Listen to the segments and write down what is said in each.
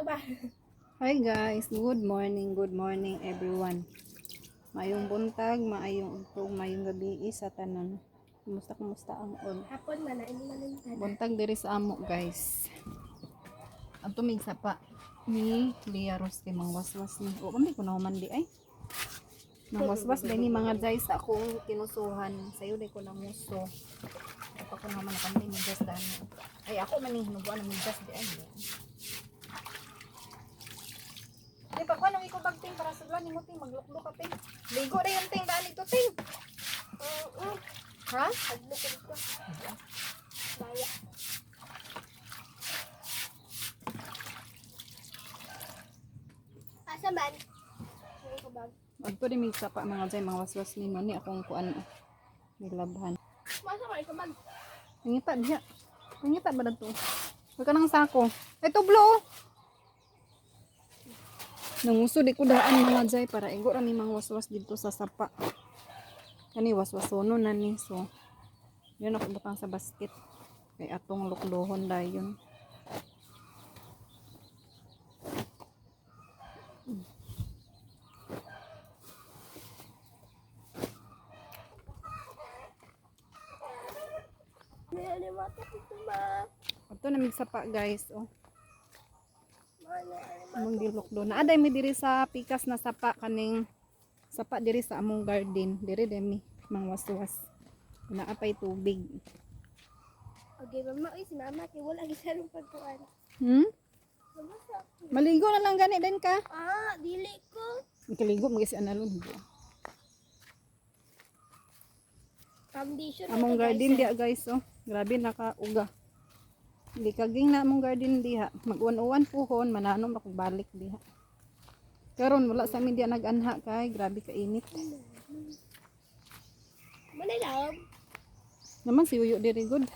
Ito ba? Hi guys, good morning everyone. Maayong buntag, maayong ugtong, maayong gabi sa tanan. Kumusta, kumusta ang all? Hapon man na ini man ang tanan. Buntag diri sa amo, guys. Ang tumig sapa ni Lia Rose kay mga waswas ni. O kami ko na di ay. Nang waswas din ni mga guys sa akong kinusuhan. Sayo day ko nanguso. Ako ko naman kami ni gas dani. Ay, ako man ni hinubuan ng gas di ay. Ay, pagkuha ng iko bagting para sa ni mo ting magluklok ka ting. Ligo na yung ting dani to ting. Oo. Ha? Paglukod ko. Maya. Asa man? Ano ko bag? Adto di mig sapa mga jay, mga waswas ni mo ni akong kuan nilabhan. Masa man ko bag? Pangita diha. Pangita ba dadto? Huwag ka ng sako. Ay, tublo oh. Nanguso di ko daan mga jay para igo ra mi mga waswas dito sa sapa. Kani waswasono na ni, so. Yun ako butang sa basket. Kay atong luklohon dayon. May alimatok ito ma. Adto na mig sapa, guys, oh. May alimatok. Among gilukdo na. Aday mi diri sa pikas na sapa, kaning sapa diri sa among garden. Diri demi mga waswas. Naa pay tubig. Okay, mama, uy, si mama, kay wala gisarong pagkuan. Mama sa Maligo na lang gani din ka. Ah, dili ko. Kaligo mo si analon. Foundation. Among na to, garden guys, diha, guys, oh. Grabe nakauga. Di kaging na among garden diha. Mag-uwan-uwan puhon mananom ako balik diha. Karon wala sa amin diha nag-anha kay grabe ka init. ah. Manilom. Naman si Uyo diri good.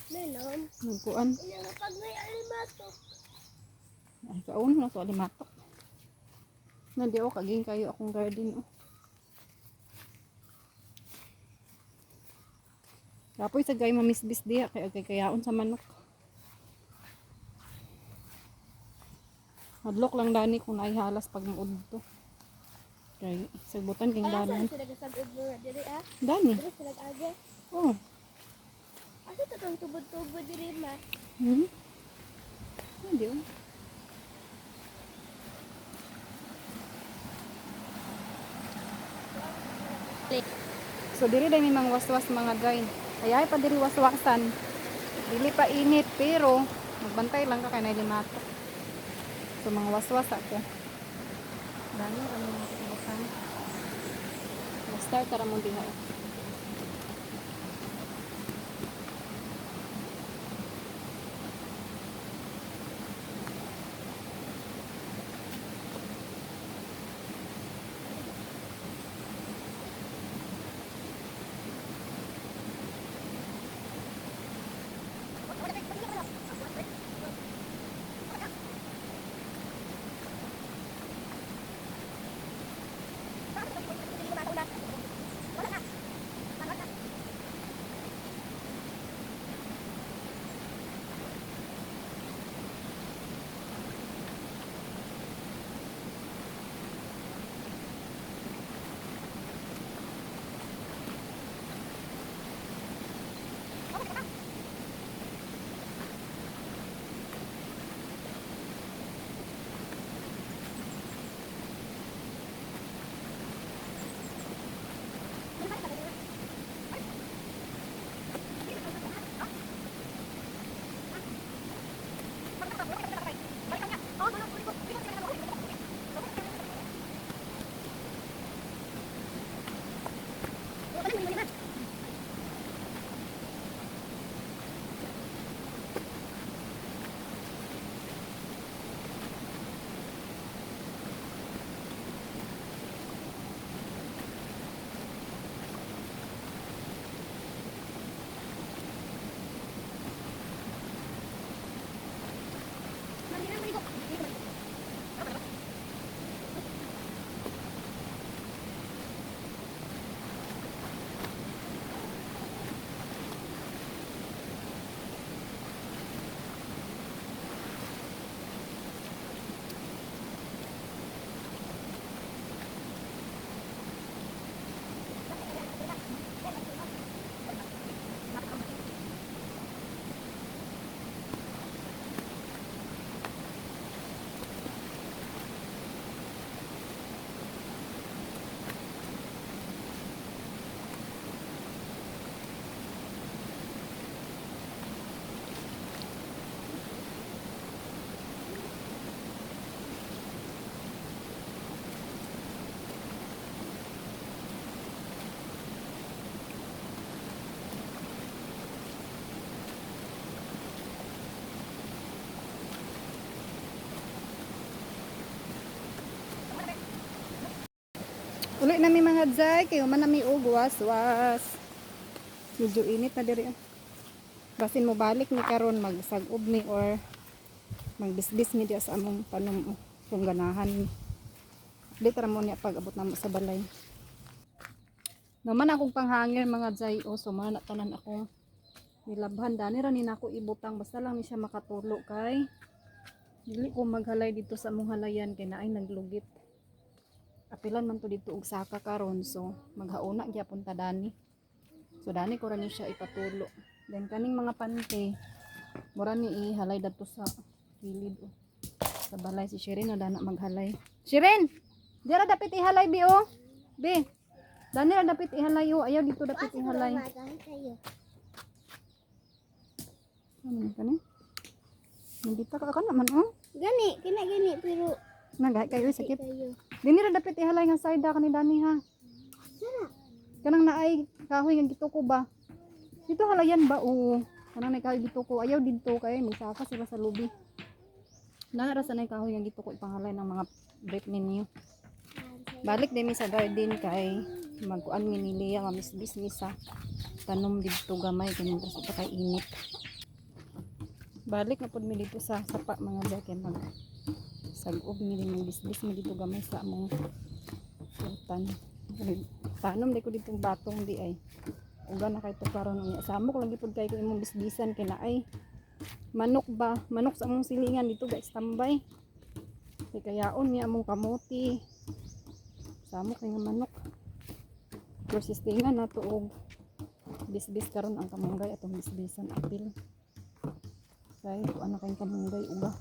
Manilom. Nagkuan. Iya nga pag may alimatok. Ay, kaon na so alimatok. Na di oh, kaging kayo akong garden oh. Kapoy sa gay mamisbis diha kay agay kayaon sa manok. Hadlok lang dani kung naihalas pag muud to. Kay sagbutan king Ay, asa danan. sila gasag-ug mga diri ah? Dani. Diri sila age. Oh. Asa to tong tubod-tubod diri ma? Hindi oh. So diri dai may mga waswas mga guy. Ayahay pa diri waswasan. Dili pa init pero magbantay lang ka kay nay limatok. So mga waswas ako. Dami ang mga tubukan. Start tara mo diha. Oh. Uli na mi, mga jay, kayo man na mi og was-was. Medyo init na diri, oh. Basin mo balik ni karon, magsag-ob ni or magbisbis mi diya sa among tanom, oh, kung ganahan mi. Di tara mo niya pag abot na mo sa balay. Naman akong panghangir, mga jay, oh, so man na tanan akong nilabhan dani ra ni nako ibutang, basta lang ni siya makatulo kay dili ko maghalay dito sa among halayan kay naay naglugit. Apilan man to dito og saka karon, so maghauna gyapon ta dani. So dani ko ra ni siya ipatulo. Then kaning mga pante mura ni ihalay dadto sa kilid, oh. Sa balay si Shirin na dana maghalay. Shirin! Dira dapit ihalay bi oh. Bi. Dani ra dapit ihalay oh. Ayaw dito dapit ihalay. Mama, kayo. Ano man kani? Nandito ka ka naman oh. Gani, kina gani pero Nagahi kayo sakit. kayo. Dini ra dapit ihalay nga side kani dani ha. Kanang naay kahoy nga gituko ba? Dito halayan ba? Oo. Kanang naay kahoy gituko. Ayaw didto kay magsaka sila sa lubi. Nara sa naay kahoy nga gituko ipanghalay ng mga brief ninyo. Balik din mi sa garden kay magkuan mi ni Lea nga misbis mi sa tanom didto gamay kay mientras pa kay init. Balik na pud mi dito sa sapa, mga jay, kay mag sag-ob mi din, magbisbis mi dito gamay sa among utan. Tanom di ko ditong batong di ay. Uga na kay to karon unya. Samok lagi pud kay ko imong bisbisan kay naay manok ba? Manok sa among silingan dito guys tambay. Kay kayaon niya among kamote. Samok kay nga manok. Persistingan na to og bisbis karon ang kamunggay atong bisbisan apil. Kay kuan na kayong kamunggay uga.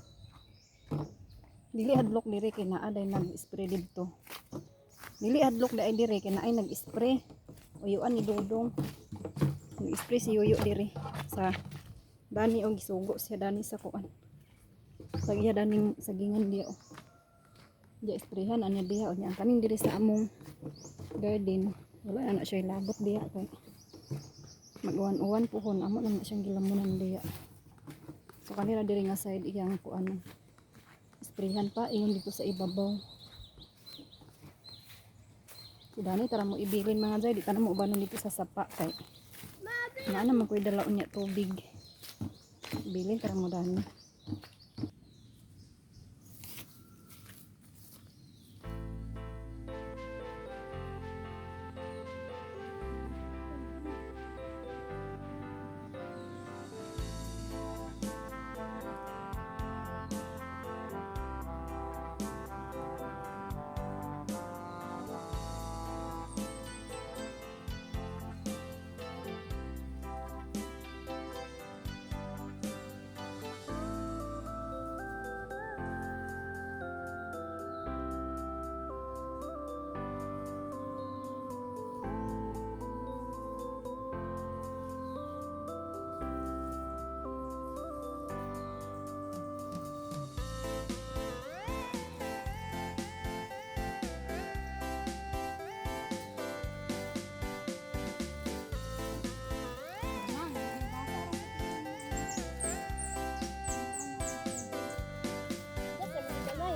Dili hadlok diri kay naa day nag-spray didto. Dili hadlok di ay diri kay naay nag-spray. Uyuan ni Dodong. Nag-spray si Yoyo diri sa dani og gisugo siya dani sa kuan. Sa iya daning sagingan diya oh. Diya sprayhan anya diha unya ang kaning diri sa among garden. Wala na na siya labot diya kay mag-uwan-uwan puhon amo lang na siyang gilamunan diya. So kanira diri nga side iyang kuan sprayhan pa ingon dito sa ibabaw. So dani tara mo ibilin, mga jay, di tara mo ubanon dito sa sapa kay naa naman ko'y dala unya tubig. Bilin tara mo dani. Gamay.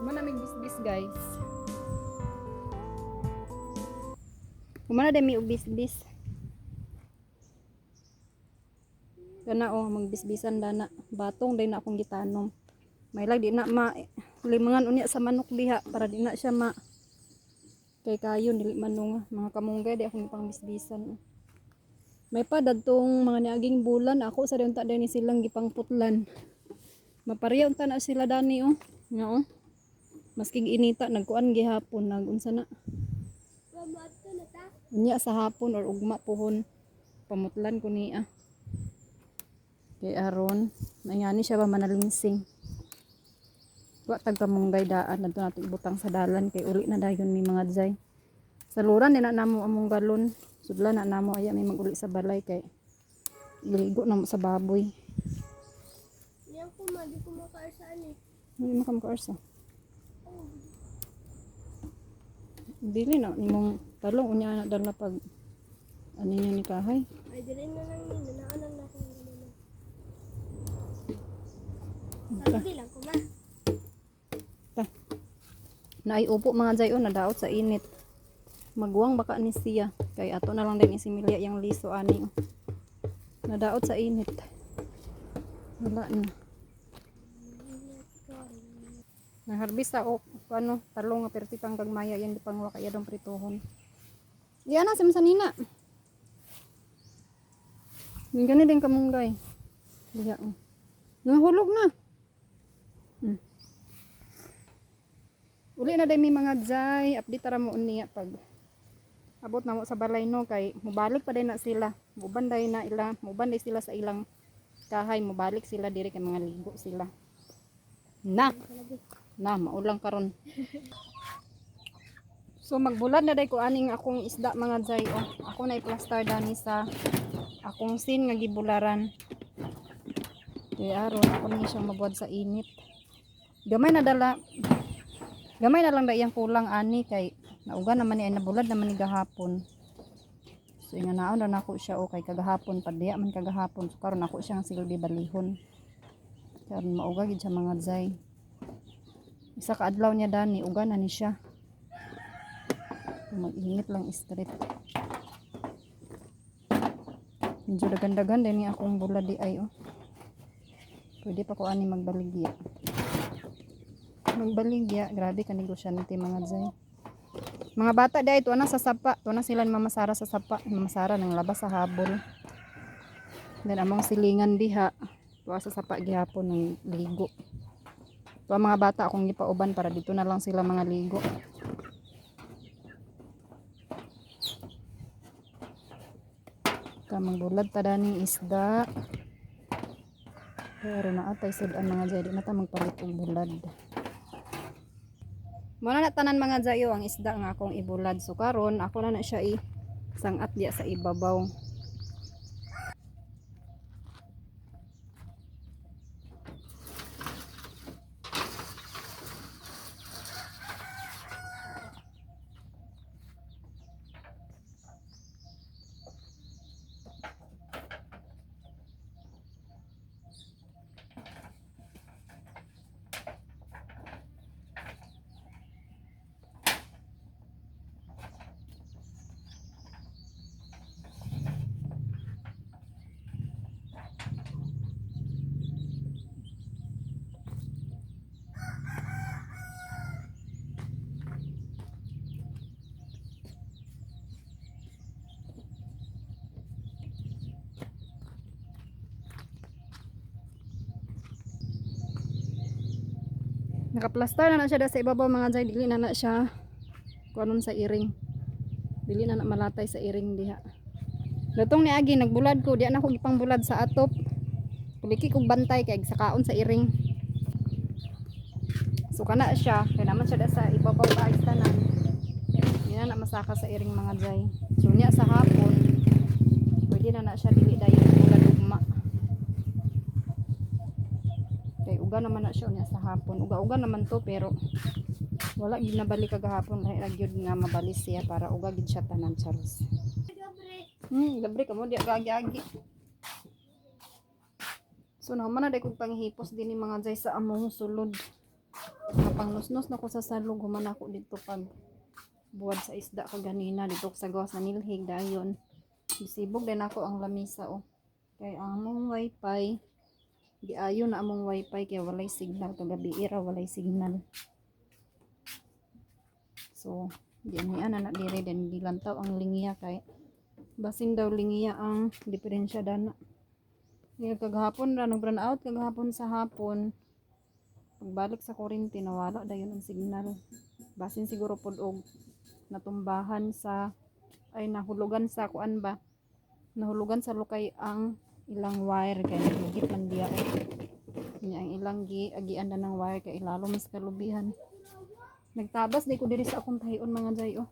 Humana mig bisbis, guys. Humana din mi og bisbis. Kana oh, magbisbisan dana. Batong day na akong gitanom. May lag di na ma limangan unya sa manok diha para di na siya ma kay kayo dili manunga mga kamunggay di akong ipangbisbisan. May pa dadtong mga niaging bulan ako sa unta ni silang gipangputlan. Mapareha unta na sila dani oh. Nga oh. Maski inita nagkuan gihapon nagunsa na. Mama, ato na ta. Unya sa hapon or ugma pohon pamutlan ko niya. Kay aron mangani siya ba manalingsing. Wa tag kamunggay daan adto nato ibutang sa dalan kay uli na dayon mi mga jay. Saluran din na namo among galon. Sudlan na namo aya may maguli sa balay kay iligo na mo sa baboy. Yan ko ma, di ko makaarsaan eh. Hindi mo ka makaarsa. Oh, Dili na nimong talong unya na dala pag ano niya ni kahay. ay, dili na lang ni, nanaan na ako ng ganun. Sabi lang ko ma. Ta. Naay upo mga jayon nadaot sa init. Magwang baka ni siya kay ato na lang din isimilya yang liso ani. Nadaot sa init. Wala na. Naharbis sa o ano talong nga perti pang gagmaya yan di pangwa kaya dong prituhon. Diyan na sa nina. Yung gani din kamunggay. Diya. Oh. Nahulog na. Uli na day mi mga jay, update ra mo niya pag abot na mo sa balay no kay mubalik pa day na sila. Muban day na ila, muban day sila sa ilang kahay, mubalik sila diri kay mga ligo sila. Na, na maulang karon. So magbulad na day ko aning akong isda mga jay oh. Ako na i-plaster dani sa akong sin nga gibularan. Kay aron ako ni siyang mabuad sa init. Gamay na dala. Gamay na lang da iyang kulang ani kay nauga naman ni ay nabulad naman ni gahapon. So inga naon na nako siya okay kagahapon padya man kagahapon so karon nako siyang silbi balihon. Karon mauga gid siya mga jay. Isa ka adlaw niya dani uga na ni siya. Mag-init lang street. Medyo dagan-dagan din ni akong bulad di ay oh. Pwede pa ko ani magbaligya. Magbaligya, grabe ka negosyante mga jay. Mga bata dahil tuwa na sa sapa, tuwa na sila ni Mama Sara sa sapa. Mama Sara nang labas sa habol. Then among silingan diha, tuwa sa sapa gihapon ng ligo. Tuwa mga bata akong gipauban para dito na lang sila mga ligo. Tamang bulad ta daning isda. Pero na atay sud ang mga jay, di na ta magpalit og bulad. Muna na tanan mga jayo ang isda nga akong ibulad. So karon ako na na siya i sangat diya sa ibabaw. Nakaplastar na na siya da sa ibabaw mga jay, dili na na siya kuanon sa iring. Dili na na malatay sa iring diha. Lutong ni Agi nagbulad ko, diya na ko gipangbulad sa atop. Kuliki kog bantay kay sakaon sa iring. So kana siya, kay naman siya da sa ibabaw ba ay tanan. Di na na masaka sa iring mga jay. So niya sa hapon, pwede na na siya dili dayon bulad ugma. Kay uga naman na siya unya sa hapon. Uga-uga naman to pero wala gyud nabalik kagahapon lahi ra gyud nga mabalis siya para uga gyud siya tanan charos. Gabre. Gabre kamo di agi-agi. So naman na day kog panghipos dinhi mga jay sa among sulod. Napangnosnos na ko sa salog human ako dito pag buwad sa isda kaganina dito ko sa gawas na nilhig dayon. Gisibog din ako ang lamisa oh. Kay ang among wifi giayo na among wifi kay walay signal kagabi ira walay signal. So, di niya na na dire din gilantaw ang lingiya kay basin daw lingiya ang diferensya dana. Kaya kagahapon ra nag out kagahapon sa hapon. Pagbalik sa kuryente nawala dayon ang signal. Basin siguro pod og natumbahan sa ay nahulugan sa kuan ba? Nahulugan sa lukay ang Ilang wire kay naglugit man diya. Nya ang ilang gi agian na ng wire kay ilalo mas kalubihan. Nagtabas di ko diri sa akong tahion, mga jay, oh.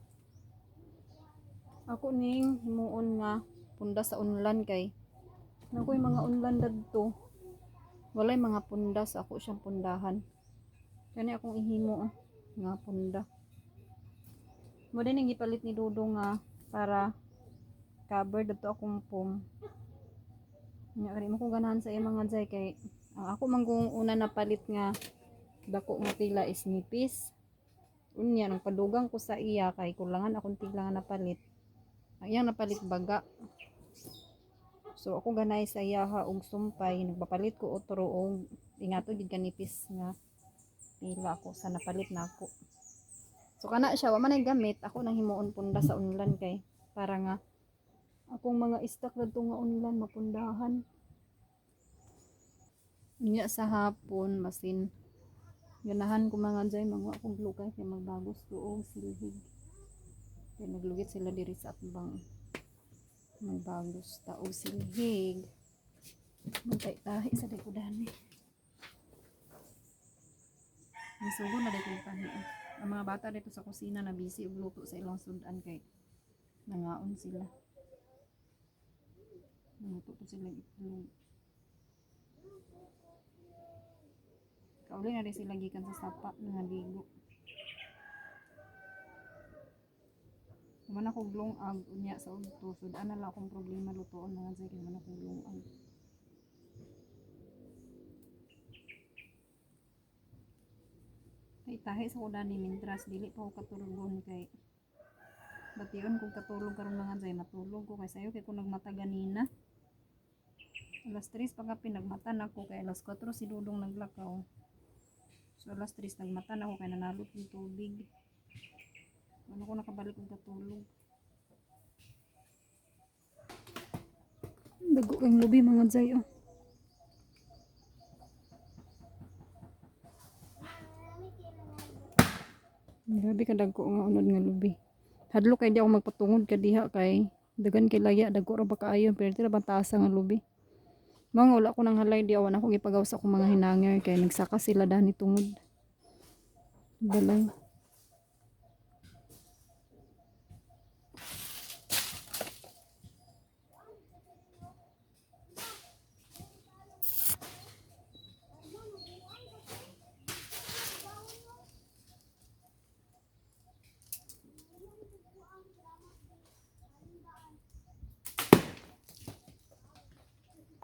Ako ning himuon nga punda sa unlan kay nakoy mga unlan dadto. Walay mga punda sa ako siyang pundahan. Kani akong ihimo, oh, nga punda. Mo din ang gipalit ni Dudong nga para cover dadto akong foam. Nya kari mo ko ganahan sa iya, mga jay, kay ang ako man kung una napalit nga dako nga tila is nipis. Unya nang padugang ko sa iya kay kulangan akong tila nga napalit. Ang iyang napalit baga. So ako ganay sa iyaha og sumpay, nagpapalit ko otro og ingato gid kanipis nga tila ako sa napalit nako. So kana siya wa man ay gamit, ako nang himuon punda sa unlan kay para nga akong mga stock dadto nga unlan mapundahan. Unya sa hapon masin ganahan ko, mga jay, manguha kog lukay kay magbagos ko og silhig. Kay naglugit sila diri sa atbang. Magbagos ta og silhig. Magtahi sa likodan eh. Nisugo na dito yung tahi, eh. Ang mga bata dito sa kusina na busy og luto sa ilang sudan kay nangaon sila. Naluto to sila itlog. Kauli na rin sila gikan sa sapa nga ligo. Human ako lungag unya sa udto. Sudan na lang akong problema lutoon, mga jay, kay man akong lungag. Ay tahi sa kuda ni mintras dili pa ko katulugon kay bation kung katulog karon, mga jay, matulog ko kay sayo kay ko nagmata ganina. Alas 3 pa ka pinagmata na ko kay alas 4 si Dudong naglakaw. So alas 3 nagmata na ako kay nanalot ng tubig. Ano ko nakabalik og katulog. Dago kang lubi, mga jay, oh. Grabe ka dagko nga unod nga lubi. Hadlok kay di ako magpatungod ka diha kay dagan kay laya, dagko ra ba kaayo pero tira bang taas nga lubi. Mga wala ko nang halay di awan ako gipagaw sa akong mga hinanger kay nagsaka sila dani tungod. Balay.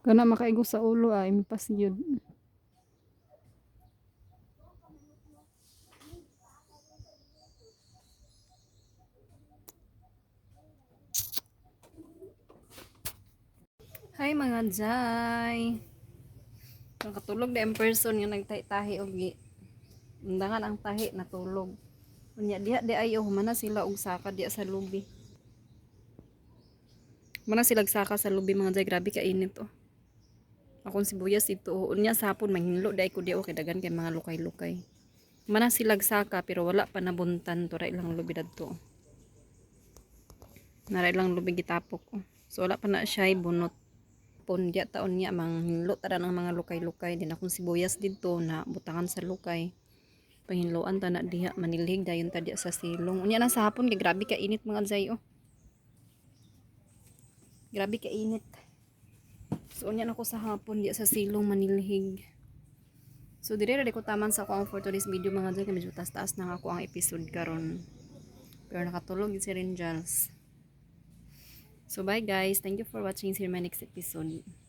Kana makaigo sa ulo ay impas gyud. Hi, mga jay. Nakatulog na in person nga nagtahi-tahi og gi. Undangan ang tahi, natulog. Unya diha di ayo humana sila og saka diha sa lubi. Humana sila og saka sa lubi, mga jay, grabe ka init oh. Akong sibuyas ito. Unya sa hapon manghinlo dai ko di okay dagan kay mga lukay-lukay. Humana sila og saka pero wala pa nabuntan to ra ilang lubi dadto. Nara ilang lubi gitapok oh. So wala pa na siya bunot pon diya taon niya manghinlo tara ng mga lukay-lukay din akong sibuyas didto na butangan sa lukay. Panghinloan ta na diha, manilhig dayon ta diya sa silong. Unya na sa hapon kay grabe ka init, mga jay, oh. Grabe ka init. So unya na ko sa hapon diya sa silong manilhig. So dire ra ko taman sa ako ang for today's video, mga jay, kay medyo taas-taas na nga ako ang episode karon. Pero nakatulog gyud si Rinjals. So bye guys, thank you for watching. See you in my next episode.